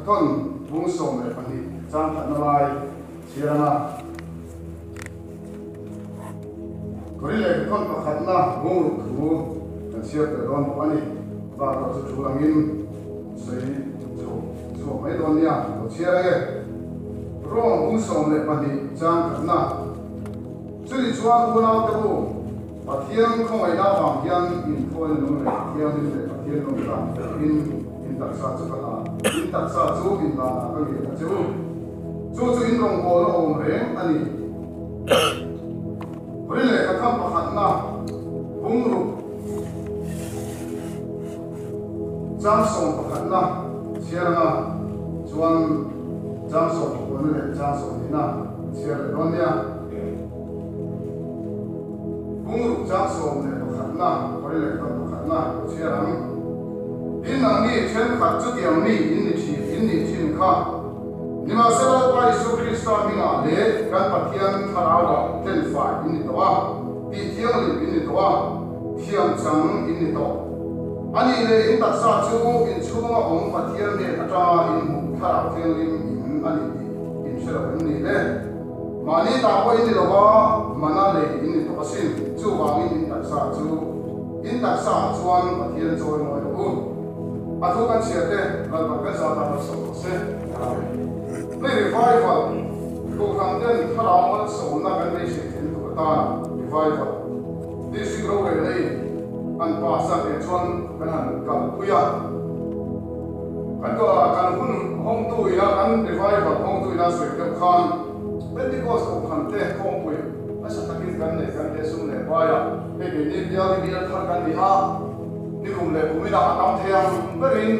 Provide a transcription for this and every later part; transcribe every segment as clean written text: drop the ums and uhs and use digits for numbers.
Lehkhathawn bung 12 chang khatna lai chhiar anga Korin lehkhathawn pakhatna bung ruk thu kan chhiar tel dawn bawk a ni. A bak erawh chu tul angin sawi chho chhuak mai dawn nia, lo chhiar ange. Rom bung 12 chang khatna Chuni chuan unaute u, Pathian khawngaihna avang hian inthawina nung leh thianghlim leh Pathian lawmtlang turin in taksa chu ka hlan, in taksa chu inhlanah ka ngen a che u. Chu chu in rawngbawlna awm reng a ni. Ri lehkha tham pakhatna bung ruk chang sawm pakhatna chhiar anga chuan chang sawm pakuana leh chang sawmhnihna chhiar leh dawn nia. Bung ruk chang 11na Kawri lehkha pakhatna lo chhiar ang. Tin, nangni thenkhat chutiang mi in ni thin in nih thin kha. Nimahsela Lalpa Isua Krista hmingah leh kan Pathian Thlarauah tlenfai in ni tawh a, tih thianghlim in ni tawh a, thiam chang in ni tawh. A nih leh in taksa chu in chhunga awm Pathian hnen atanga in hmuh Thlarau Thianghlim in a ni tih in hre lo em ni le? Mahni ta pawh in ni lo a, mana lei in ni tawh asin. Chuvangin in taksa chu in taksaah chuan Pathian chawi mawi rawh u. A thu kan chhiar te Lalpan kan zah tan malsawm rawh se. Amen. Hei revival Kohhran ten thlarau malsawmna kan beisei theihna tur atan revival District rorelna in an pass a teh chuan kan han kalpui a. Kan kan hun hawngtu ina kan revival hawngtu ina sawi deuh khan Pentecost kohhran te khawmpui nasa takin kan nei kan te sum leh pai a. Hei keini bial hi bial thar kan ni a. Nikum leh kuminah a tam thei ang berin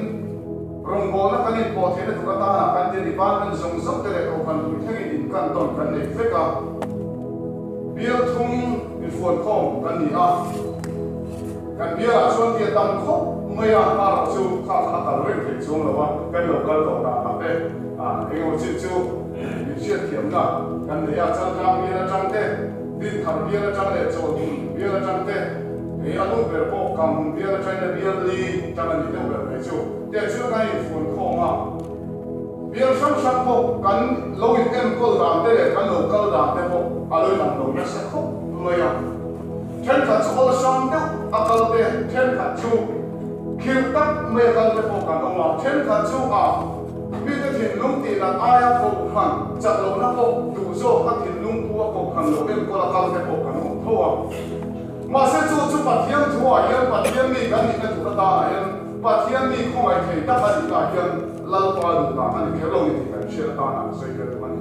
rawngbawlna kan inpawh theihna tur atana kan tia department zawng zawng te leh kohhran pui thlengin inkan tawn kan nei vek a, bial thum infuankhawm kan ni a, kan bialah chuan tia tam khawp mai a, erawh chu kha kha a kal reng thei chuang lo a, kan lo kal tawh danah te engemaw chin chu min hriatthiamna kan nei a, Chaltlang bial atang te, Dinthar bial atang leh Chawlhmun bial atang te. Hei a lu ber pawh Kanghmun bial atangin a bial li tang a nih deuh ber mai chu. Tiang chuan kan infuan khawm a, bial hrang hrang pawh kan lo in enkawl dan te leh kan lo kal dan te pawh a lo inang lo nasa khawp mai a. Thenkhat chu awlsam deuh a kal te, thenkhat chu khirh tak mai a kal te pawh kan awm a, thenkhat chu a mite thinlung tih nat aia kohhran chak lohna pawh duh zawk a thinlung pu a kohhran lo enkawl a kal te pawh kan awm tho a. Mahse chu chu Pathian thuah hian Pathian mi kan nihna tur atanah hian Pathian mi khawngaih thei tak a nihnaah hian Lalpa duhdan a ni kher lo ni tih kan hriat atanah sawi tel duh a ni.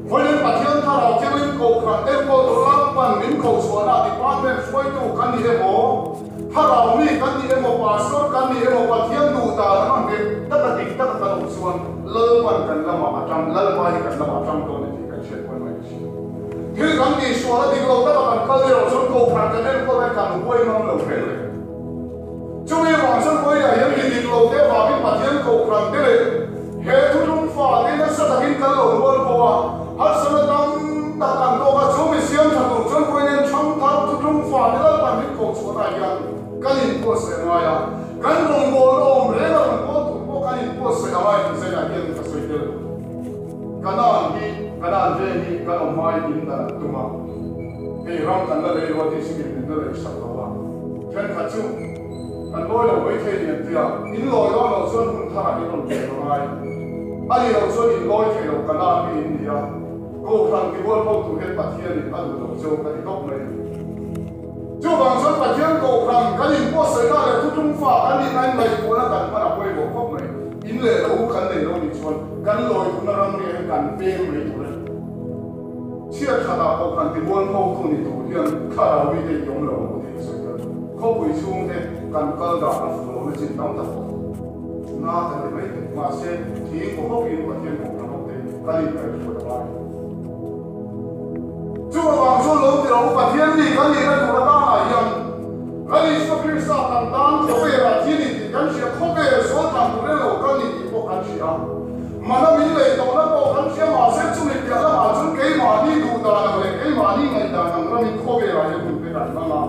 Vawiin Pathian Thlarau Thianghlim Kohhran enkawl tur Lalpan min kohchhuahna department hruaitu kan ni emaw, Thlarau mi kan ni emaw, Pastor kan ni emaw Pathian duhdan anga nghet taka dik taka kan awm chuan Lalpan kan lamah a tang, Lalpa hi kan lamah a tang dawn ni tih kan hriat pawh mai a si. Thil kan tihsual a dik lo taka kan kal erawh chuan kohhran kan enkawl hian kan huai ngam lo reng reng. Chumi vang chuan vawiah hian mi dik lo te avangin Pathian kohhran te leh he thuthlung fa te nasa takin kan lo rual ko a, harsatna tam tak kan tawk a, chu mi siam tha tur chuan vawiin thang thar thuthlung fa te Lalpan min koh chhuahna hian kan inbuatsaih a ngai a, kan rawngbawlna awm reng a rawnbawl tur pawh kan inbuatsaih a ngai tih zainah hian ka sawi tel lo. Kanaan hi Kanaan veng hi kan awm hmain in dan an tum a, hei ram kan la lei lo a tih sikin min la lei sak lo a, thenkhat chu kan lawi lo mai thei ni an ti a, in lawi dawn loh chuan hun tharah in rawn tel a ngai a nih loh chuan in lawi thei lo Kanaan hi in ni a, Kohhran tibual ho tur hian Pathianin a duh lo cheu ka ti tawp mai a ni. Chuvang chuan Pathian Kohhran kan inbuatsaihna leh thutlung fa kan nihna in ngaihtuahna kan hman a pawimawh khawp mai. In leh lo kan nei lo nih chuan kan lawi duhna ram riah hi kan peng mai tur a ni. Chhiat khatah Kohhran tibual photu ni tur hian thlarau mite i awm lo ang u tih ka sawi tel. Khawpui chhungte kan kal dan a fuh lohna chin tam tak awm na kan ti mai thei. Mahse, thing kaw hawkin Pathian Kohhran ho te kan inkaihhruai a ngai. Chu avang chuan lo ti lo, Pathian mi kan nihna tur atanah hian Lal Isua Krista kan tan khawvelah thi ni tih kan hria, khawvel sual tlan tur eng lo kal ni tih pawh kan hria. Mana min lei tawhna pawh kan hria, mahse chumi piah lamah chuan keimahni duh dan ang leh keimahni ngaihdan ang ramin khawvelah hian hun te kan hmang a.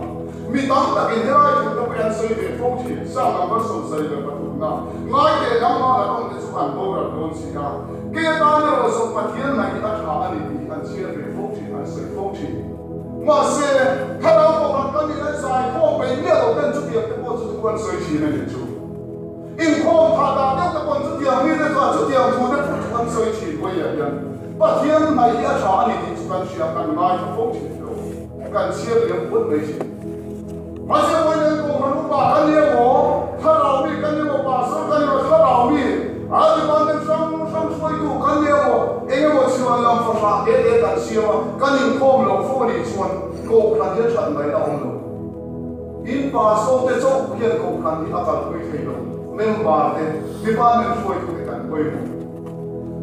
Mi tam takin helai thu te pawh hi an sawi ve fo thin, Psalm number 73 na. Ngai teh nangmah la tawng te chu. chu an boral dawn si a, kei atan erawh zawng Pathian hnaih hi a tha a ni tih an chhiar ve fo thin, an sawi fo thin. Mahse, thlarau pakhat kan nih lai zai khawm peih miah lo ten chutiang te pawh chu thu an sawi thin a nih chu. Inkhawm thah dah deuh te paw'n chutiang mite chuan chutiang thu te pawh chu an sawi thin vawiah hian Pathian hnaih hi a tha a ni tih chu kan hria, kan ngaithla fo thin lo, kan chhiar liam puat mai thin. Mahse vawiin Kohhran upa kan ni emaw, thlarau mi kan ni emaw, pastor kan ni emaw, thlarau mi, a department hrang hrang hruaitu kan ni emaw, eng emaw chhuan lam fahrah te te kan siam a, kan inkhawm lo fo a nih chuan Kohhran hi a that mai a awm lo. In pastor te chauh hian Kohhran hi a kalpui thei lo, member te, department hruaitu te kan pawimawh.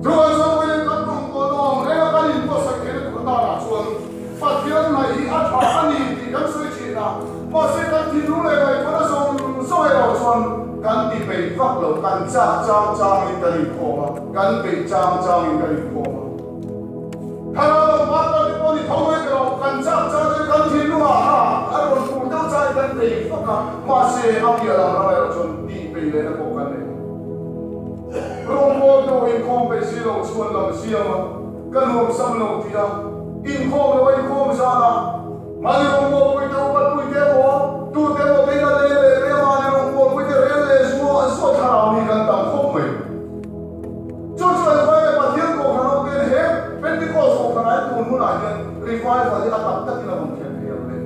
Chuvang chuan vawiin kan rawngbawlna awm reng a kan inbuatsaih theihna tur atanah chuan Pathian hnaih hi a tha a ni tih kan sawi thin a, mahse kan thinlung leh ngaihtuahna zawng zawng erawh chuan kan ti peih vak lo, kan chak chang changin kan inkhawm a, kan peih chang changin kan inkhawm a. Thlarau lo partner te pawh ni tho mai ta lo, kan chak chang chuan kan thinlungah kha a rawn tur deuh changin kan peih vak a, mahse a piah lam ram erawh chuan tih peih lehna pawh kan nei lo. Rawngbawltu inkhawm peih si lo chhuan lam siam a, ka nuam sam lo tih a, inkhawm lo a inkhawm zan a, mahni rawngbawlpui te upatpui te emaw, tu te emaw te ina leng leh reng a, mahni rawngbawlpui te rel leh zuah zuah thlarau mi kan tam khawp mai. Chu chu an vai leh Pathian Kohhran ho ten he Pentecost Kohhran ah hian tun hunah hian revival hi a tak takin a rawn thlen thei ang le.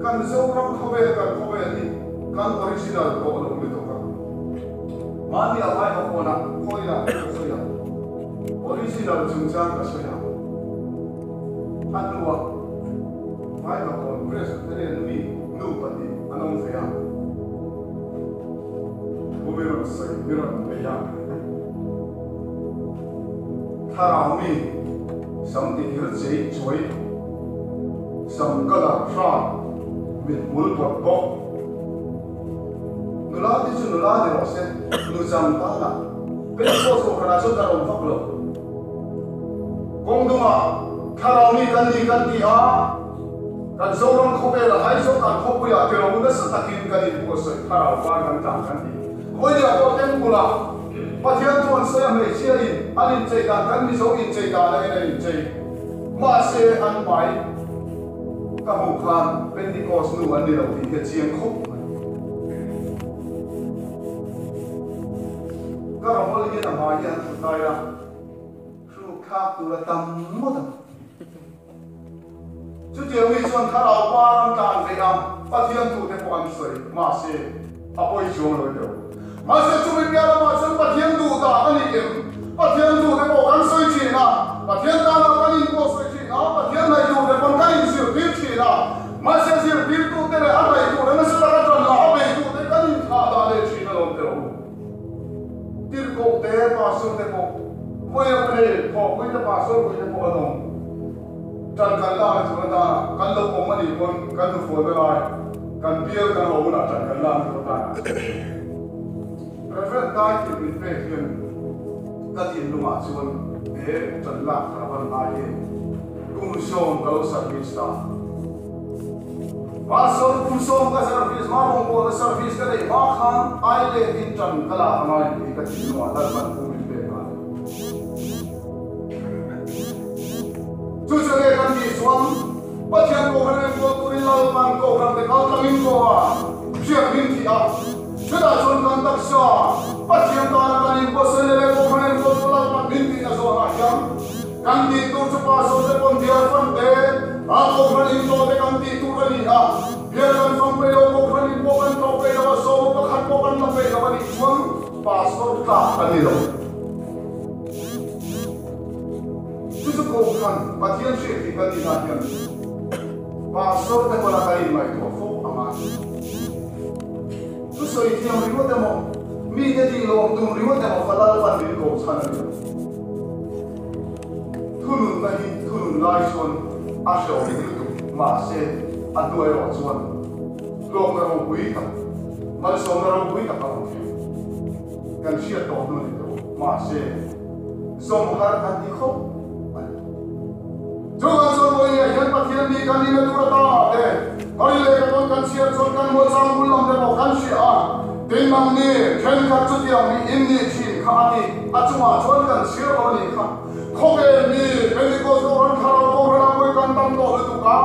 Kan Zoram khawvel kan khawvel hi kan original tawh lo lutuk a. Mahni a vai haw ah khawiah ka sawi ang. Original chungchang ka sawi ang. A hnuah vai haw Presbyterian mi nu pahnih an awm ve a. Pu mi rawn sawi mi rawn bei a. Thlarau mi sam ti hir chei chuai sam colour hran mithmul pawt bawk. Nula te chu nula ni rawh se, nu chang tan ah Pentecost kohhran ah chuan kan awm vak lo. Kawng dungah thlarau mi kan ni kan ti a, kan Zoram khawvel ah Aizawl kan khawpui ah tilo nasa takin kan inbuatsaih thlarau par kan tlang kan ti. Vawinia pawh temple ah Pathian chuan sawi a hmeichhia in an inchei dan kan Mizo inchei dan a en a inchei. Mahse an hmai ka hmuh khan Pentecost nu an ni lo tih hi a chiang khawp mai. Ka rawl hian a hmai hi an thut lai a, hruk thlak tur a tam ngawt ang. Chutiang mi chuan thlarau par an tlan ve a, Pathian tute pawh an sawi. Mahse, a pawi chuang lo deuh. Mahse, chumi piah lamah chuan Pathian duh dah a ni em? Pathian tute pawh kan sawi thin a, Pathian tana kan inpawh sawi thin a, Pathian hnaih tute pawn kan inzirtir thin a. Mahse, zirtirtute leh a hnaih tute nasa taka tan lah a beitute kan inthlah dah leh thin alawm teh u. Tirhkoh te, pastor te pawh, vawi a hei thawhpui te, pastor pui te pawh an awm. Tan kan lak na tur atana kan lo awm a nih pawn kan hnufualna lai kan bial kan ho hunah tan kan lak na tur atana Reverend Taithil min pek hian ka thinlungah chuan he tan lak thar a van ngai em kum sawm ka lo service ta. Pastor kum sawm ka service hma rawngbawlna service ka neih hma khan ai let in tan ka lak a ngai tih hi ka thinlungah Lalpan kum min pek a ni. Chu chu nge kan tih chuan Pathian Kohhran enkawl turin Lalpan Kohhran te kal tlangin ko a, hriat min thih a. Chutah chuan kan taksa Pathian tana kan inbuatsaih leh Kohhran enkawl tur Lalpan min tihna zawnah hian kan tih tur chu Pastor te pawn bial fan te, a Kohhran intlawh te kan tih tur a ni a. Bial kan fang peih lo, Kohhran in pawh kan tlawh peih lo a, sawma pakhat pawh kan la peih lo a nih chuan Pastor tlak kan ni lo. Chu chu Kohhran Pathian hriat tih kan nihna hian Pastor te pawna kan inngaihtuah fo a ngai. Chu sawi thiam ringawt emaw, mite tih lawm tum ringawt emaw fa Lalpan min ko chhan a ni lo. Thununna hi thunun lai chuan a hrehawm lutuk, mahse a hnuai erawh chuan hlawkna ropui tak, malsawmna ropui tak a awm thin. Kan hriat tawh hnu ni tawh mahse zawm har kan ti khawp a ni. Chuvang chuan vawiin hian Pathian mi kan ina tur ata te Hari leh ka tawn kan chhiar chuan kan mualchang bul lam te pawh kan hria a. Tin. Tin, nangni thenkhat chutiang mi in nih thin kha a ti. A chungah chuan kan chhiar lo a nih kha. Khawvel mi Pentecost Kohhran Thlarau Kohhran a pui kan tam tawh lutuk a,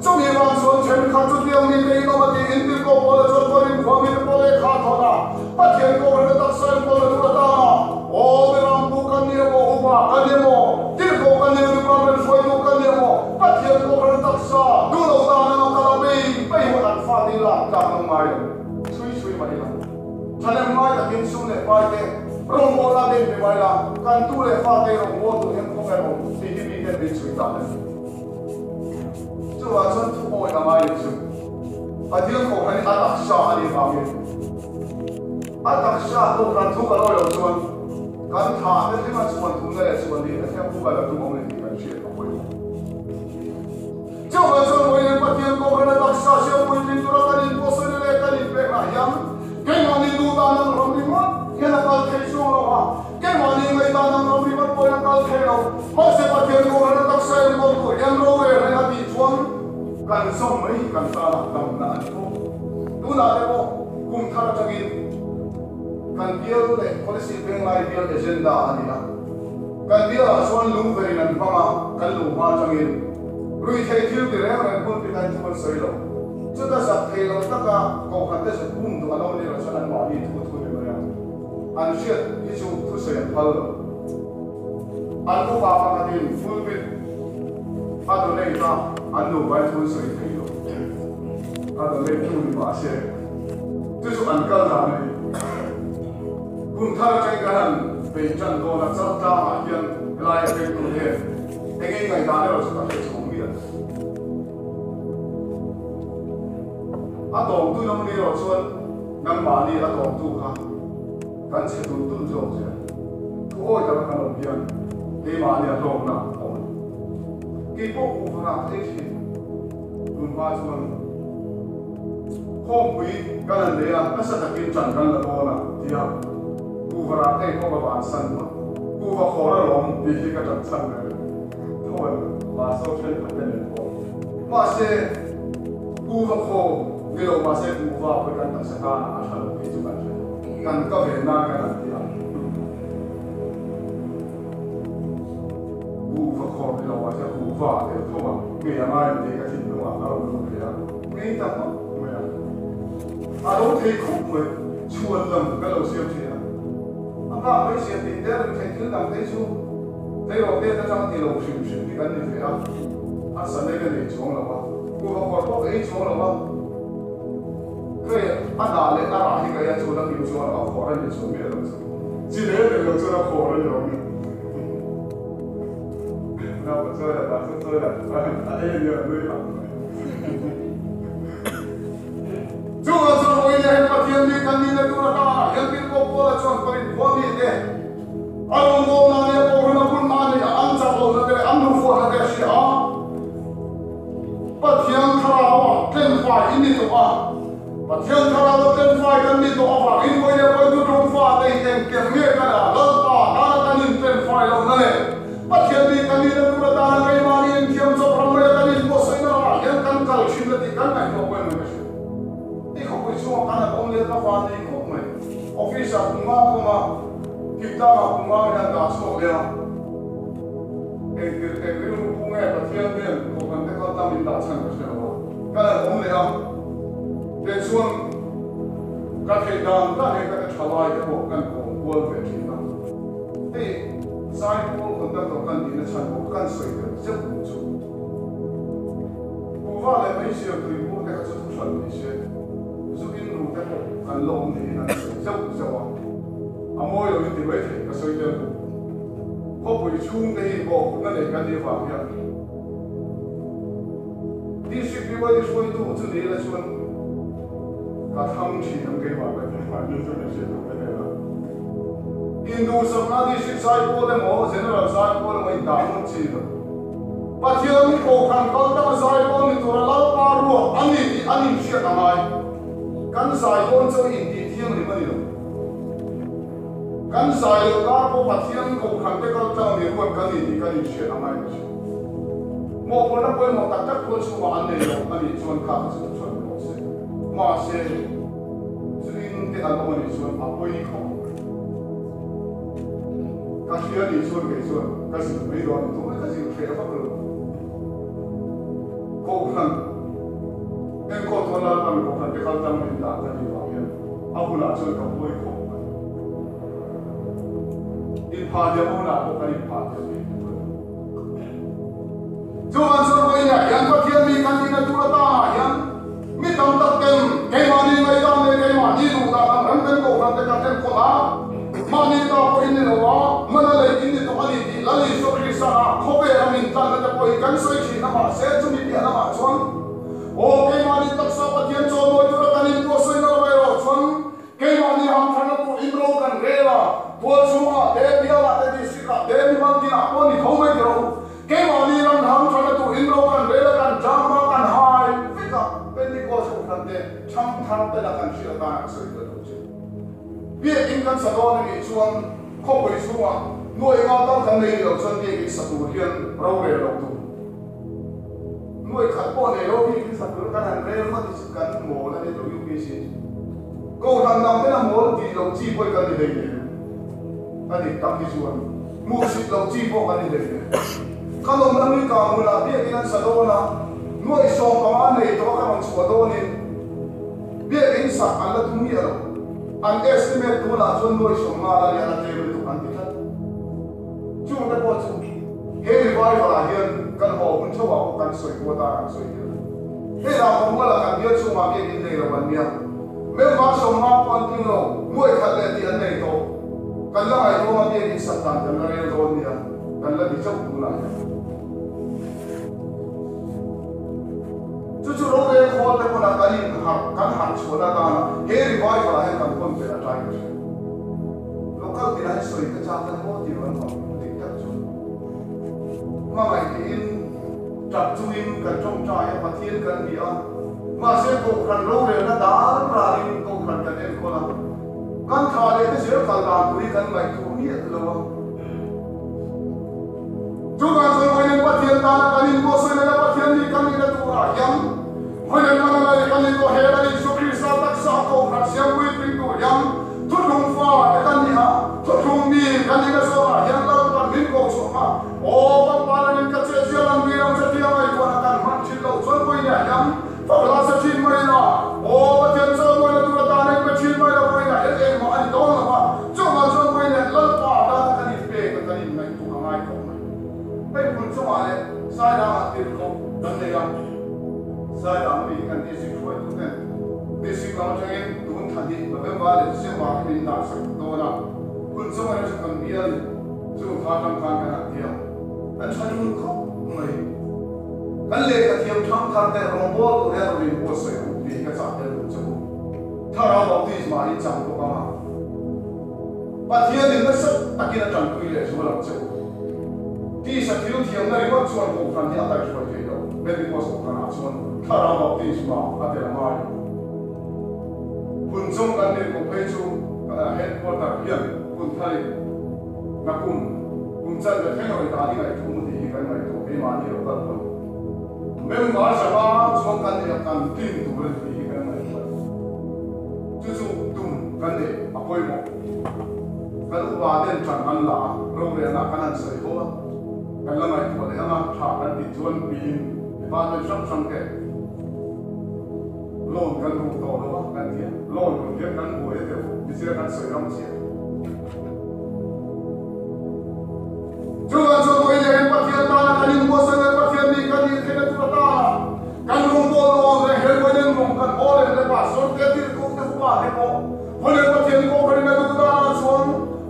chumi vang chuan thenkhat chutiang mite in awm a ti. Intirhkoh Paula chuan Korinth khua mite pawh lehkha a thawn a, Pathian Kohhran a taksa enkawl na tur atan a, Aw Mirampu kan ni emaw, upa kan ni emaw, tirhkoh kan ni emaw, department hruaitu kan ni emaw, Pathian Kohhran taksa duh lo tan anga kal a bei bei ho an fate i lak tlak lo ngai lo. Chhui chhui mah ila, thahnem ngai takin sum leh pai te rawngbawlna te inpe mai la, kan tu leh fa te rawngbawltu hian khaw nge awm tih hi miten min chhui ta a ni. Chuvang chuan thu awi a ngai leh chu Pathian Kohhran hi a taksa a nih vangin a taksa Kohhran thu kan awi loh chuan kan tha te thleng a chhuan thumna leh chhuan nihna thleng pu kal a tum awm leh tih kan hriat a pawimawh. Chuvang chuan vawiin Pathian Kohhran a taksa siam puitling tura kan inpawhsawina leh kan inpekna hian keimahni duh dan ang ram ringawt hian a kal thei chuang lo a, keimahni ngaihdan ang ram ringawt pawhin a kal thei lo. Mahse Pathian Kohhran a taksa enkawl tur hian rorel reng a tih chuan kan zawm mai hi kan tana damna a ni bawk. Tunah te pawh kum thar atangin kan bial leh policy penglai bial agenda a ni a. Kan bialah chuan lung verin an hmang a, kan luh hma atangin ruihtheih thil ti reng reng hmun pi tan chu an sawi lo. Chuta zak thei lo taka kohhran te zuk bum duh an awm nih loh chuan anmahni thu thu ni mai a, an hriat hi chu thusawi an phal lo. An upa pakhatin pulpit a donate a, an nupa in thu an sawi thei lo. A donate tu ni mah se, chu chu an kal dan a ni. Kum thar atangin kan han bei tan dawn a, chal tlangah hian helai a peng tur hian eng eng ngaihdan erawh chu ka hre chhawng miah lo. A tawngtu lam ni erawh chuan nangmahni a tawngtu kha kan chhe tun tun zawk zel. Thu awi taka kan awm hian keimahni a hlawkna a awm a ni. Keipawh kuhva rah thei thin tun hma chuan Khawmpui kan han nei a, nasa takin ṭan kan la dawn a, tia kuhva rah te pawh ka vansan hmak. Kuhva khawr alawm tih hi ka ṭan chhan ber tho a ni. Mahse thenkhat te nen pawh. Mahse, kuhva khaw ni lo mahse kuhva pawh kan taksa tanah a ṭha lo tih chu kan hre tawh. Kan ka ve nan kan han ti a. Kuhva khawr ni lo mahse kuhva a tel tho a, ngei a ngai ang tih ka thinlungah a rawn lut ve a. Ngei tak mawp mai a, a lo thei khawp mai, chhuan lam kan lo siam thin a, a nghak mai siam tih te rin theih thil dang te chu tleirawl te atang ti lo hrim hrim hi kan ni ve a, a sanei ka nei chuang lo a, kuhva khawr pawh ka ei chuang lo a, kei a dah leh a rah hi ka ei a chuan a hlim chuan a khawr a ni chuang miah lo chu, chi leh leh lo chuan a khawr a ni lo mi. Chuvang chuan vawiin hian Pathian mi kan nihna tur atangah hian Tirhkoh Paula chuan Korinth khua mite a rawngbawlna leh a Kohhran a bunna a neih a an chak lohna te leh an hnufuahna te a hria a. Pathian Thlarau-a tlenfai i ni tawh a, Pathian Thlarau-a tlenfai kan ni tawh avangin vawiin hian Pawitu Tawngfa te hi engtiang nge kan a Lalpa tana kan intlenfai lohna leh Pathian mi kan nihna tur atana keimahni inthiam chawp ram mai a kan inbuatsaihna ramah hian kan kal thin la tih kan ngaihtuah pawh engmah ka hria. I khawpui chhungah khan an awm let ka van nei khawp mai. Office-ah kum nga ka awm a, thingtlangah kum nga hian dah chhuak leh a. Engtir eng rilru pu nge Pathian hian kohhran te kal tam in dah chhan ka hre lo a, kan han awm leh a. Tichuan ka theih dan dan hian ka tha lai te pawh kan kawm kual ve thin a. Hei Zaipawl conductor kan tihna chhan pawh kan sawi tel zeuh chu. Kuhva leh meizial tuibur te kha chu thu hran ni se, zu in ru te pawh kan la awm niin an sawi zeuh zeuh a. A mawi lo in ti mai thei ka sawi tel duh. Khawpui chhung te hi bawhphurhna nei kan nih avang hian District BYD hruaitu chu ni ila chuan ka thlang thin ang keimah ka ti a ni chu ka hriat loh em em a. Induhsakna District Zaipawl emaw General Zaipawl emaw indah ngawt chi lo. Pathian Kohhran kal taka Zaipawl ni tura Lalpa ruat a ni tih an inhriat a ngai. Kan zai dawn chu intih thianghlim a ni lo. Kan zai loh kar pawh Pathian Kohhran te kal tlang ni ruat kan ni tih kan inhriat a ngai ka hria. Mawhphurhna pawimawh tak tak tual chhungah an nei lo a nih chuan kha kha chu thuchhuan ni rawh se. Mahse. Zu in te an awm a nih chuan a pawi khawp mai. Ka hria nih chuan kei chuan ka zilh mai dawn a ni. Tunah ka zilh hreh vak lo. Kohhran enkawl chuan Lalpan Kohhran te kal tlang min dah ka nih vang hian a hunah chuan ka pawi khawp mai. Inphah diam a hunah pawh kan inphah diam thei tur a ni. Chuvang chuan vawiinah hian Pathian mi kan nihna tur atangah hian mi tam tak ten keimahni ngaihdan leh keimahni duhdan ang rem rem Kohhran te kan enkawl a, mahni ta pawh in ni lo a, mana lei in ni tawh a ni tih Lal Isua Krista ah khawvel a min tlanna te pawh hi kan sawi thin a, mahse chumi piah lamah chuan aw keimahni taksa Pathian chaw mawi tura kan inbuatsaihna lamah erawh chuan Keimahni hamtharna tur in ro kan rel a, tual chhungah te, bialah te, district ah te, mimal tinah pawh ni tho mai ti rawh u. Keimahni ram hamtharna tur in ro kan rel a, kan tlang a, kan hai vek a, Pentecost kohhran te thangthar te la kan hriat atana ka sawi tel lo che. Biakinn kan sa dawn a nih chuan khawpui chhungah nuai nga tal kan nei ni lo chuan biakinn sa tur hian rorel lo tur. Nuai khat pawh nei lo biakinn sa tur kan han rel ngawt hi chu kan mawl a ni lo UPC chu. Kohhran dang ten a mawl tih loh chi pawh hi kan ni hlei nen a dik tak hi chuan hmuhsit loh chi pawh kan ni hlei nen. Ka lawmna nui kang hmunah biakin an sa dawn a, nuai 15 nei tawh a ka rawn chhuah dawnin biakin sak an la tum miah lo. An estimate tunah chuan nuai 50 la nia la tlem lutuk an ti tlat. Chungte pawh chu he revival ah hian kan haw hun theuh ah pawh kan sawi pawh atan an sawi tel. Hei lah Kawngmual ah kan bial chhungah biakin nei lo an nia. Member 50 pawh an tling lo, nuai khat leh tih an nei tawh. Kan la ngaihtuam a biakin sak dan kan la rel dawn nia, kan la ti chauh tunah hian. Chu chu rorel khawl te pawn a kan in harh kan harh chhuahna atana he revival ah hian kan hawn tel a tai ka hria. Local tina hi sawi ka chak a ni maw tih an awm dik tak chu. Hmangaih tiin tap chungin kan tawngtai a, Pathian kan ni a, mahse Kohhran rorelna dan ranin Kohhran kan enkawl a, kan tha leh te zel kal dan tur hi kan ngaihtuah miah lo a. Chuvang chuan vawiin Pathian tana kan inbuatsaihna leh Pathian mi kan nihna turah hian vawiin mana lei kan intuah he Lal Isua Krista taksa Kohhran siampui tling tur hian thuthlung fa te kan ni a, thuthlung mi kan nihna zawnah hian Lalpan min ko chhuah a, aw Pangpalanin ka chetzial ang tir ang che tia ngaihtuahna kan hman thin loh chuan vawiinah hian Fahla sa thin mai la, aw Pathian chawimawi tur atan eng pe thin mai la vawiinah hian engmah a ni dawn lo va, chuvang chuan vawiinah Lalpa atana kan inpek a kan inngaihtuah a ngai khawp mai. Hei hmun chungah leh Sairangah tirhkoh kan nei a, Sairang mi kan district hruaitu ten district lam atangin tun thla hnih November leh December hi min dah sak dawn a, hun chungah hian chu kan bial chu kha atang khan kan han ti a, kan tha dun khawp mai. Kan lehkha thiam thangthar te rawngbawl tur hian rawn inbuatsaih u tih ka chah tel duh che u. Thlarau baptisma in chang bawk ang a, Pathianin nasa takin a tanpui leh zual ang che u. Tisa thil thiamna ringawt chuan Kohhran hi a kaihhruai thei lo, Pentecost Kohhranah chuan Thlarau baptisma a tel a ngai. Hun chung kan tirhkoh phei chu headquarter hian hun tharin Nakum, kum chan ve thleng rawn dah hi ngaihtuah mu tih hi kan ngaihtuah keimahni lo kal pawn member zava chuan kan neih a kan tlin tur a ni tih hi kan ngaihtuah a ni. Chu chu tum kan neih a pawimawh. Kan upa ten tan an la a, rorelna kan han sawi ho a, kan la ngaihtuah leh ang a, tha kan tih chuan piin department hrang hrang te loan kan ruk tawh lo a kan ti a, loan ruk hian kan buai a teuh tichia kan sawi ram chiah. Chuvang chuan vawi leh Pathian tana kan inbuatsaih leh Pathian mi kan nih theihna tur atana kan rawngbâwl nuam leh hel vawi leh nuam kan haw leh leh pastor te tirhkoh te upa te pawh vawi leh Pathian kohhranin a duh danah chuan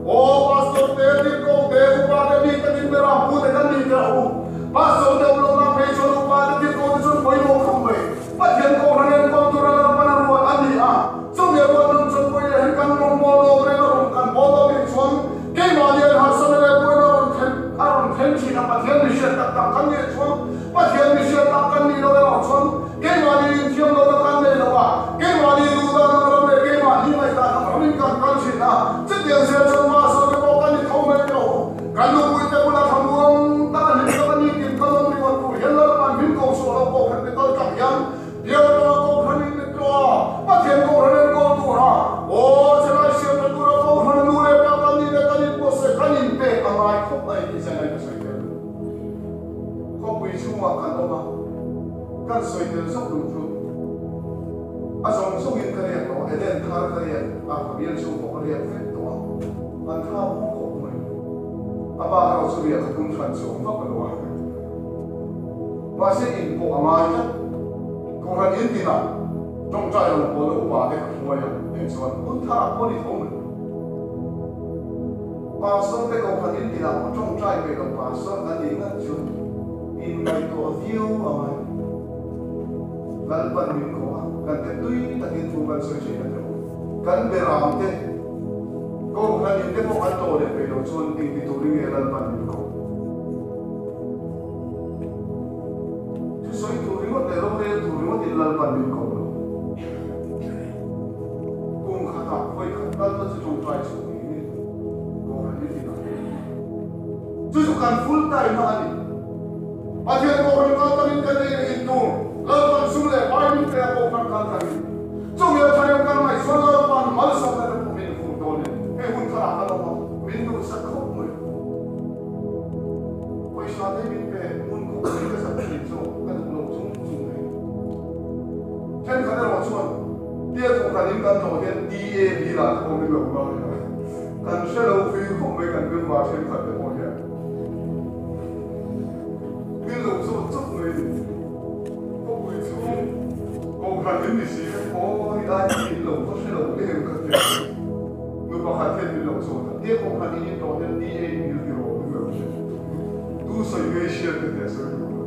aw pastor te tirhkoh te upa te mi takin beram pu te kan nih teh u. Pastor te awm lohna phei chuan upa te tirhkoh te chuan pawimawh khawp mai. Pathian kohhran enkawl tura Lalpan a ruat a ni a, chumi a ruat nun chuan vawi leh hi kan rawngbâwl nuam reng a rawng kan bawl lo nih chuan. thar ka riak a, ka bial chhung pawh ka riak vek tawh a, an tha bawk khawp mai. A bak erawh chu riah ka tum hran chuang vak lo a. Mahse in pawh a ngai tlat. Kohhran in tinah tawngtai lo pawlna upa te ka hruai a, heng chuan hun tharah pawh a ni tho mai. Pastor te kohhran in tinah pawh tawngtai peih lo pastor kan nih ngat chu inngaihtuah viau a ngai. Lalpan min ko a, kan te tui takin thu kan sawi thin a teuh. Kan beram te, kohhran in te pawh kan tawh leh peih lo chuan eng ti turin nge Lalpan min ko? Thusawi tur ringawt leh rorel tur ringawtin Lalpan min ko lo. Kum khatah vawi khat tal na chu tawngtai chhuah ngei ngei kohhran in tinah. Chu chu kan full time na a ni. Pathian kohhran kal tamin kan ei leh in tur Lalpan sum leh pai min pe a kohhran kal tamin. Chumi a tharem kan ngaih chuan Lalpan malsawmna te pawh min vur dawn e. Hei hun tharah kan awm a, min duhsak khawp mai. Pawisa te min pe hmun khawp mai ka zak thin zawk ka duh lo chung chung mai. Thenkhat erawh chuan tia kohhran in kan tlawh hian DAB lah te pawh min lo ngai a, kan hre lo ve khawp mai kan member thenkhat te pawh hian min lo zawt chawp mai ni. Khawpui chhung kohhran in ni si vek aw hi lai hi min lo va hre lo em ka ti a. Nu pakhat hian min lo zawt a, tia kohhran in in tlawh hian DA in ti rawh min lo hre. Tu sawi ngei hriat ka tia sawi duh lo.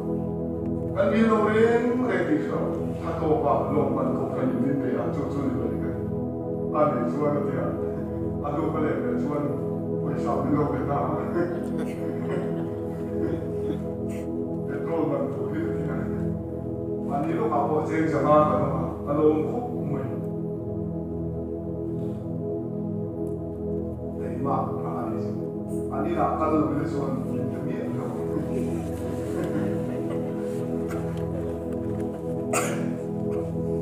Kan min lo reng reng tih hre lo, tha tawp a lawmman kohhran in min pe a, chu chu ni mai ka ti. A nih chuan a tia, a hnu ka let leh chuan pawisa min lo pe ta a. Petrol man tur hi ka ti a. Mahni lawkah pawh cheng zanga kan awm a, ka lawm khawp mai. Keimah a a nih chu. An inah kal lo ila chuan min pe miah lo.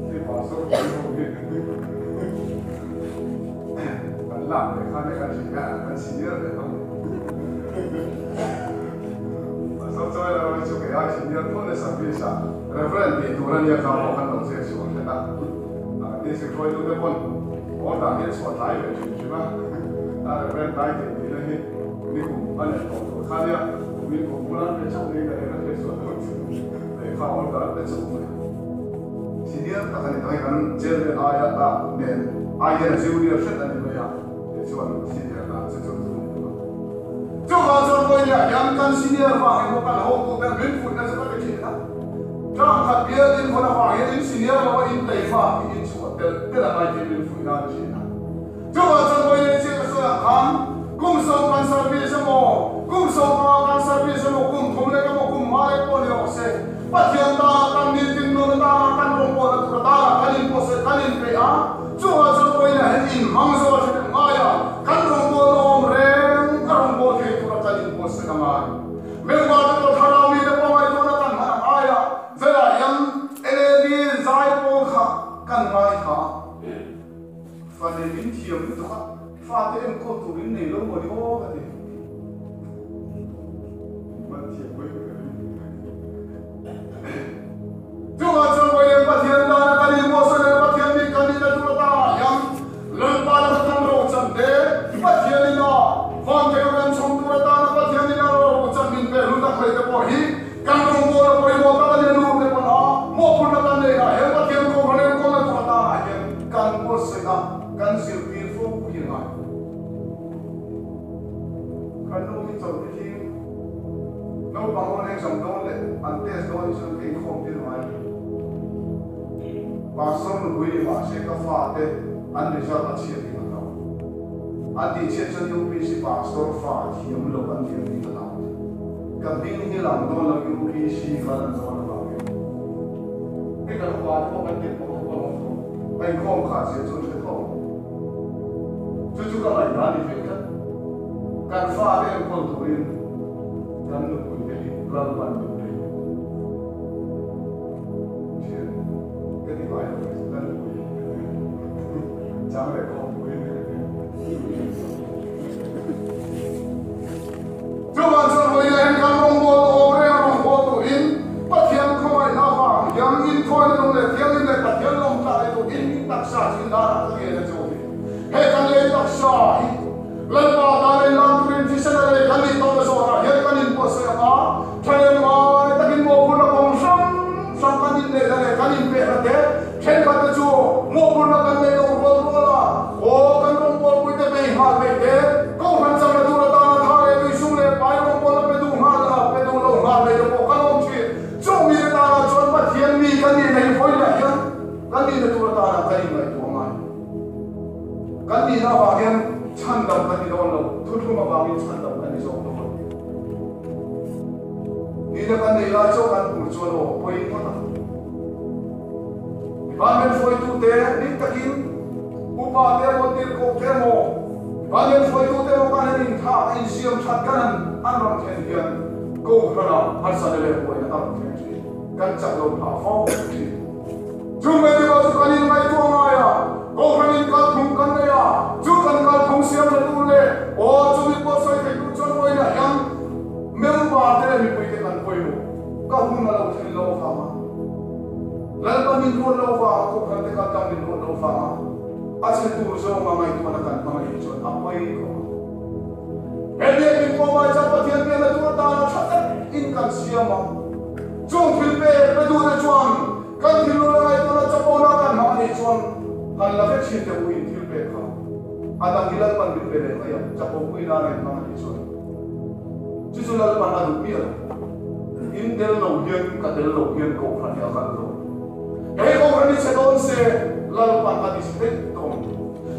Hei pastor pui ho hi kan lak leh khan e kan hria a, kan senior leh hlawm. Pastor chawi la rawih chu kei ai senior tho le service a Reverend tih tur a nia kha pawh kan lo ziak chhuah hret a. District hruaitute pawn order hi an chhuah tlai ve hrim hrim a, a Reverend title tihna hi nikum a leh tawh tur kha nia, kumin kum bula an pe chauh niin ka ring a hriat chuan lehkha order an pe chauh mai. Senior tak a ni ta hei kan chairman aia a nen ai hian a junior hret a ni mai a, tichuan senior dan chu chu chu a ni ta. Chuvang chuan Vawinia hian kan senior vang emaw kan hotu ber min fuihna chu ka ti thin a. Term khat bial in vawn avang hian in senior lo a in teifa hi in chhuah telh telh a ngai tih min fuih nan a hriat a. Chuvang chuan vawiin chiah ka sawi ang khan kum sawm kan service emaw, kum 15 kan service emaw, kum thum lek emaw, kum hma lek pawh ni rawh se, Pathian tana kan nitin nun atana kan rawngbawlna tur atana kan inpawhsawi kan inpeih a, chuvang chuan vawiinah hian inhmang zawh a ṭhahnem ngai a, kan rawngbawlna awm reng a rawngbâwl thei tura kan inpawhsawi a ngai. Member te pawh thlarau mite pawh ngaihtuahna kan hman a ngai a, zaiah hian LAD zai pawl kha kan ngaithla a, fa nei min thiam lutuk a, fate enkawl tur in nei lo maw ni aw ka ti. Hman thiam mai ka ring. Chungah chuan Vawiin Pathian tana kan inbuatsaih leh Pathian bik kan nihna tur atangah hian Lalpa laka kan rochan te, Pathian ina vanthei kan chhawm tur atana Pathian ina rochan min pe hlu tak mai te pawh hi kan rawngbawlna pawimawh tak a ni a nur te pawn a mawhphurhna kan neihah hian Pathian kohhran enkawlna tur atangah hian kan buatsaih a, kan zirtir fo hi a ngai. Kan nu hi chawlh hi Naupang ho exam dawn leh an test dawn hi chuan ka inkhawm tir ngai lo. Pastor nupui ni mah se ka fate an result a chhiat hi ka hlau. An tih chhiat chuan UPC pastor fa thiam lo an thiam hi ka hlau. Ka hming hi lang dawn lo UPC ka lan dawn avangin. Hei kan upa te pawh kan tirh pawh kha pawh a lang tawh. Ka inkhawm khah zia chu an hre tho. Chu chu ka ngaihdan ni ve tlat. Kan fate enkawl turin kan nupuite hi Lalpan min pe thin. Ka ti ngai lo mai, ka nupui chang leh khawmpui ni ka ti. Chuvang chuan vawiin hian kan rawngbâwl awm reng rawngbâwl turin Pathian khawngaihna avang hian inthawina lung leh thianghlim leh Pathian lawmtlai turin in taksa. taksa chu inlar ah ka ngen a che u hi. He kan lei taksa hi Lalpa tan a inlan turin thisen a lei kan nih tawhna zawnah hian kan inbuatsaih ang a, thahnem ngai takin mawhphurhna kawng hrang hrang kan inneihna leh kan inpehna te thenkhat te chu mawhphurhna kan neih loh rual rual a, aw kan rawngbawlpuite bei nghal mai te, Kohhran chakna tur atana tha leh tui sum leh pai rawngbawlna pe duh nghal a, pe duh lo nghal mai te pawh kan awm thin. Chung mite tana chuan Pathian mi kan nihna hi vawilah hian kan nihna tur atana kan inngaihtuah ngai. Kan nihna avang hian chhandam kan ni dawn lo, thuthlum avangin chhandam kan ni zawk dawn. Nihna kan neih lai chaw kan hmuh chuan aw pawi ngawt ang. Department hruaitute dik takin upa te emaw tirhkoh te emaw department hruaitute emaw kan han inthlak a insiam that kan han an rawn thlen hian Kohhranah harsatna leh buaina a rawn thleng thin. Kan chak lo phah fo thin. Chung mai bikah chu kan inngaihtuah ngai a, Kohhranin kalphung kan nei a, chu kan kalphung siam tha tur leh aw chumi pawh sawi thei tur chuan vawiinah hian member te leh mipuite kan pawimawh. Ka hun a lo thlen lo avanga Lalpa min ruat lo vanga Kohhran te kal tlang min ruat lo vanga a chhe tur zawnga ngaihtuahna kan hmang anih chuan a pawi khawp ang. He biakinn pawmai chuan Pathian biakna tur atana tha tak in kan siam a, chung thil pek pe duhte chuan kan thinlung leh ngaihtuahna chapona kan hmang anih chuan han la vek thin teh u in thil pek kha a dang hi Lalpan min pe leh mai ang, chapo pui nana in hmang anih chuan. Chu chu Lalpan a duh miah lo. In tel lo hian ka tel lo hian Kohhran hi a kal dawn. Hei Kohhran hi chhe dawn se Lalpan a ti chhe daih tawh ang.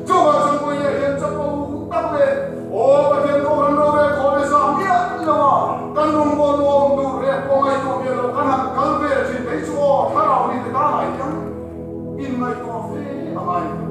Chuvang chuan Puia hian chapo tak leh aw Pathian Kohhran rorel khaw leh zah miah lo a kan rawngbâwl awm tur reh pawh ngaihtuah miah lo kan han kal vel thin phei chu aw thlarau mite tanah hian inngaihtuah fe a ngai lo.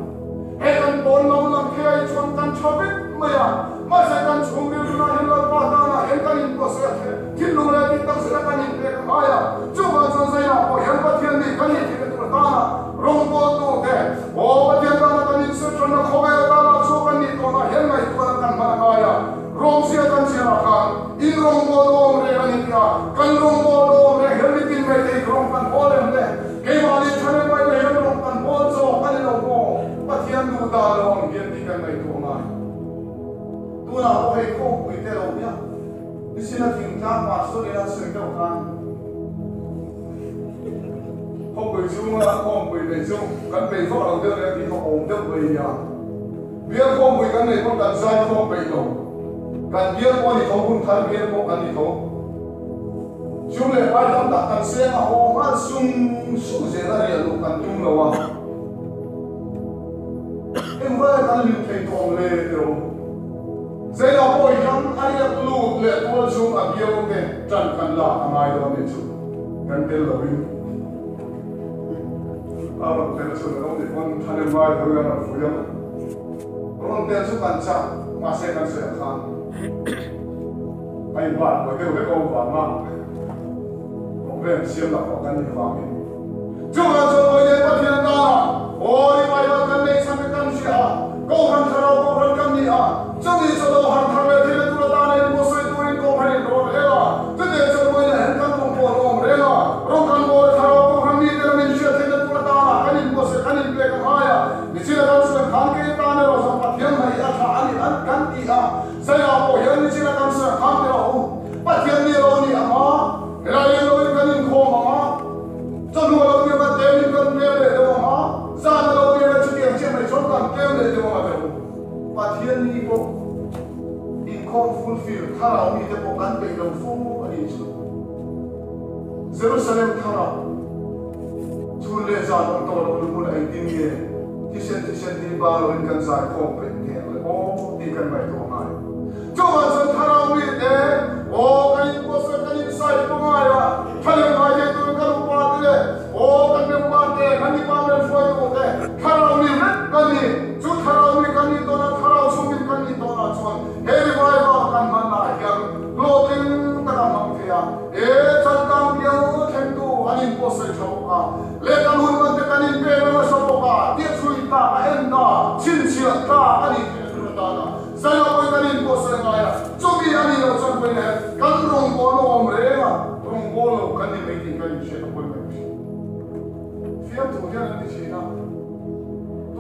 He kan pawn lo lam phei ai chuan kan tha vek mai a, mahse kan chhungril tunah hian Lalpa tanah hian kan inbuatsaih a theh, thinlung leh tih tak zeta kan inpek a ngai a, chuvang chuan Zainah pawh hian Pathian nih kan nih theihna tur atana rawngbawltu te, aw Pathian tana kan insuihhranna khawvel atana chhuak kan nih tawnah hian ngaihtuahna kan hman a ngai a, Rawngzia kan ziarah khan in rawngbâwl awm reng a ni tih a, kan rawngbâwl awm reng hian mitin mai thei rawng kan hawl em le? Keimahni thanem mai te hian rawng kan hawl zawk a ni lo maw? Pathian duh dan lo ang hian tih kan ngaihtuah ngai. Tunah pawh hei khawmpui te lo nia, nisina thingtlang pastor in an sawi deuh khan khawpui chhunga khawmpui nei chu kan bei vak lo deuh leh tih kha awm deuh mai nia. Bial khawmpui kan neih pawn kan zai khawm peih lo. Kan bial pawh a ni tho, hun thar bial pawh kan ni tho. Sum leh pai tam tak kan seng a, haw nghal sung sung zel a riah luh kan tum lo a. Engvai kan hlim thei tawh ang le ti rawh u. Zeilah pawh hian a riak lut leh tual chung a bial te tan kan lak a ngai dawn nih chu kan tel lo in. A rawn tel chu na lo ni pawn thahnem ngai tho hian a rawn fui ang. Rawn tel chu kan chak, mahse kan sawi ang khan a inbat buai deuh vek awm vanga problem siam lah pawh kan nih avangin. Chuvang chuan Vawiin Pathian tana aw revival kan neih chhan te kan hria a, Kohhran Thlarau Kohhran kan ni a, chumi chu lo har thar leh thil tur atana inbuatsawi turin Kohhran in rawn rel a, chutiang chuan Vawiinah hian kan rawng pawh an awm reng a, rawng kan bawl a Thlarau Kohhran mite lam inhriat theihna tur atana kan inbuatsawi kan inpek a ngai a, nichina kan sawi khan kei tan erawh zawng Pathian hnaih a tha a ni an kan ti a, Zaiah pawh hian nichina kan sawi khan te rawh u, Pathian ni lo ni ang a, helai in loin kan inkhawm ang a, Chawhnu a lo nia kan tlem in kan tlem leh deuh ang a, zan a lo nia kan chutiang chiah mai chuan kan tlem leh deuh ang a deuh. Pathian ni pawh inkhawm fulfill thlarau mite pawh kan peih lo fo a nih chu. Jerusalem thlarau chhun leh zan awm tawh lo nu hmun a engtin nge thisen thisen hi ba loin kan zaikhawm peih thei ang le aw tih kan ngaihtuah ngai. Chuvang chuan thlarau mite aw kan inbuatsaih kan insaih pawh ngai a, thlalem ngai thei turin kan upa te leh aw kan member te, kan department hruaitu te thlarau mi vek kan ni. Chu thlarau mi kan nih tawnah thlarau chhungin kan nih tawnah chuan he revival kan hmannaah hian hlawhtling taka hmang thei a, he changkang bial thlengtu an inbuatsaih tha bawk a, leh kan hun man te kan inpek nasa bawk a, tiachhui tlak a en ta, chhinchhiah tlak a nih theih tur atana. Zaina pawi kan inbuatsaih ngai a, chumi a nih loh chuan pawi leh kan rawngbâwl a awm reng a, rawngbâwl lo kan ni mai tih kan inhriat a pawi mai thin. Fiamthu hian an ti thin a.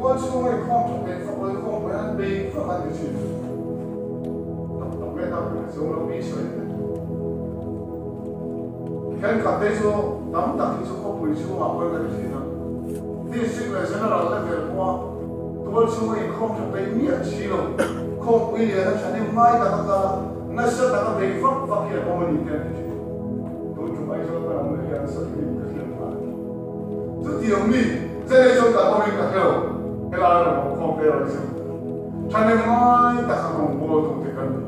Tual chhunga inkhawm tha peih fak lo inkhawm pawh hian bei vak an ti thin. Tak tak nge tak nge chu lo mi sawi te. Thenkhat te chu tam tak hi chu khawpui chhungah pawhin ka ti thin a. District leh General level pawha tual chhunga inkhawm tha peih miah si lo, khawmpui lian a thahnem ngai tak a kal a, nasa taka bei vak vak hi an awm a ni te an ti thin. Tun tum Aizawl ka ram leh hian nasa takin ka hriat phah a ni. Chutiang mi chenei chuan kan awmin ka hre lo, helai rawn awm khawm ve rawh chu thahnem ngai taka rawngbâwl tute kan ni.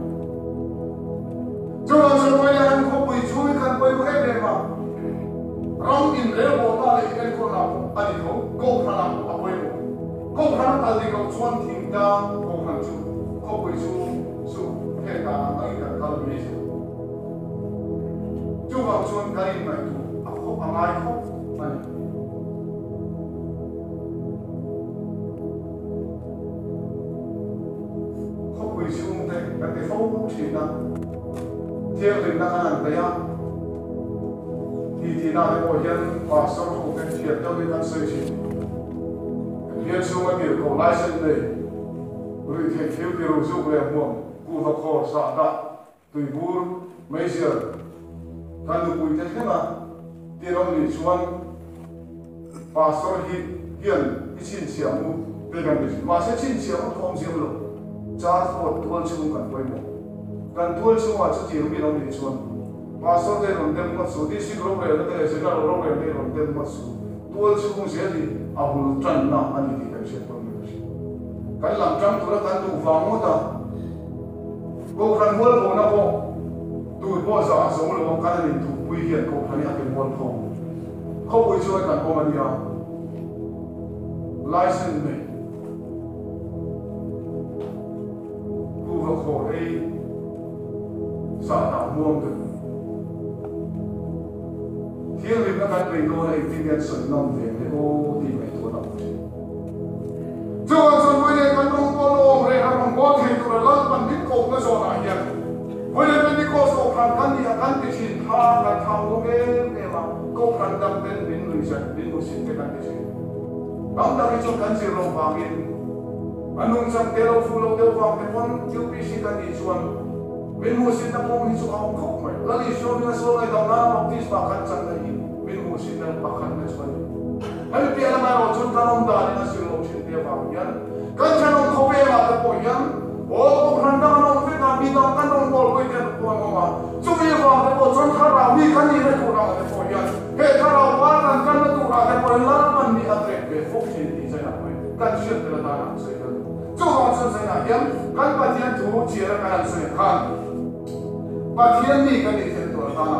Chuvang chuan Vawilah hian khawpui chhungin kan pawimawh em em a, ram inrelbawlna leh inenkawlna pawh a ni tho, Kohhranah pawh a pawimawh. Kohhran a kal dik loh chuan thingtlang Kohhran chu khawpui chhung chu heng dan ang angin kan kal mai zel. Chuvang chuan kan inngaihtuah a khawp a ngai khawp a ni. Khawpui chhungte kan ti fo thin a, thianghlimna kan han bei a, titi-na te pawh hian pastor ho te thian deuhin an sawi thin. Kan bial chhunga tirhkoh license nei, ruihtheih thil ti ru zuk leh hmuam, kuhva khawr, sahdah, Tuibur, meizial, kan nupuite thlenga tirang nih chuan Pastor hi hian i chhinchhiah mu te kan ti thin. Mahse chhinchhiah ngawt kha awmziam lo. Char phawt tual chhung kan pawimawh. Kan tual chhungah chutiang mi lo nih chuan Pastor te rawn dem ngawt su, District rorelna te leh General rorelna te rawn dem ngawt su. Tual chhung zel hi a bul tanna a ni tih kan hriat pawimawh ka hria. Kan lam tang tura kan duh vang ngawt a. Kohhran mualphona pawh tur pawh zah a zo lo a, kan han inthukpui hian Kohhran hi a ke mualpho khawpui chuan kan awm a nia. License nei kuhva khawr ei sahdah muang deuh thianghlimna kan bei dawn a engtin nge an sawi ngam ve le aw tih ngaihtuahna a awm thin. Chuan chuan Vawilen kan rawngbawl awm reng a rawngbawl thei tura Lalpan min kohna zawnah hian Vawilen Pentecost Kohhran kan ni a kan ti thin kha kan thang bawk em em a, Kohhran dang ten min nui zat min hmusit te kan ti thin. Tam tak hi chuan kan zir loh vangin a nungchang te lo fuh lo deuh vang te pawn UPC kan nih chuan min hmuhsitna kawng hi chu a awm khawp mai. Lal Isua min a sual ngaih dam nana baptisma kan chan na hi min hmuhsitna pakhatna chu a ni. Hemi piah lamah erawh chuan kan awm danin a zir loh thin te avang hian kan thenawm khawvelah te pawh hian aw Kohhran dang an awm vek a, mi dang kan rawn bawlpui te pawh an awm a, chumi avang te pawh chuan thlarau mi kan nihna tur angah te pawh hian he thlarau par kan kalna turah te pawh hian Lalpan mi a trek ve fo thin tih zainah pawhin kan hriat tel atana an sawi tel. Chuvang chuan zainah hian kan Pathian thu chiara kan an sawi ang khan Pathian mi kan nih theih tur atana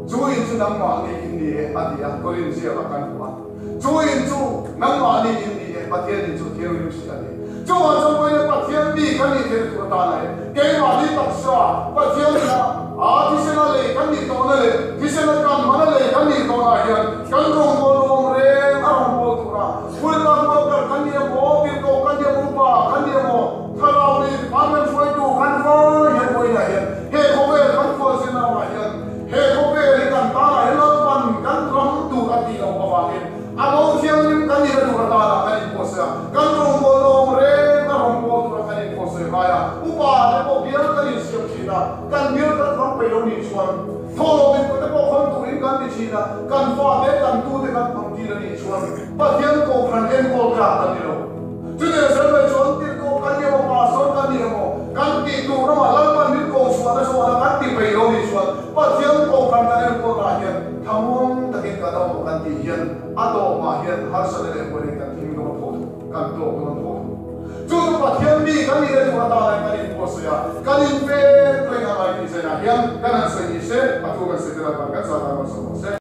Chu in chu nangmahni in ni e, a ti a, Korin ziakah kan hmu a. Chu in chu nangmahni in ni e, Pathian in chu thianghlim si a ti. Chuvang chuan vawiin Pathian mi kan nih theih tur atana e, keimahni taksa Pathian ina a thisena lei kan nih tawhna leh thisena kan mana lei kan nih tawhnaah hian kan rawngbâwl awm reng a rawngbâwl tura full-time worker kan ni emaw, tirhkoh kan ni emaw, upa kan ni emaw, thlarau mi department hruaitu kan vai hian vawiinah hian he khawvel kan khualzirna ramah hian He khawvel hi kan tanah hian Lalpan kan ram tur a tih loh avangin a bo thianghlim kan nihna tur atana kan inpawhsawi a, kan rawngbâwl awm reng a rawngbâwl tura kan inpawhsawi ngai a, upa te pawh bial kan insiam thin a, kan bial kan fang peih lo nih chuan thawhlawm mipui te pawh khawn turin kan ti thin a, kan fate kan tute kan hmang tir a nih chuan Pathian Kohhran enkawl tlak kan ni lo. Chutiang zel mai chuan tirhkoh kan ni emaw, pastor kan ni emaw, kan tih tur ramah Lalpan min ko chhuahna chuan a kan ti peih lo nih chuan Pathian Kohhran kan enkawlnaah hian thlamuang takin kan awm kan tih hian a tawpah hian harsatna leh buaina kan thing dawn tho tho, kan tawk dawn tho tho. Chu chu Pathian mi kan nihna tur atana kan inbuatsaih a, kan inpek reng a ngai tih zainah hian kan han sawi ni se, a thu kan sawi te Lalpan kan zah tan rawn sawi rawh se.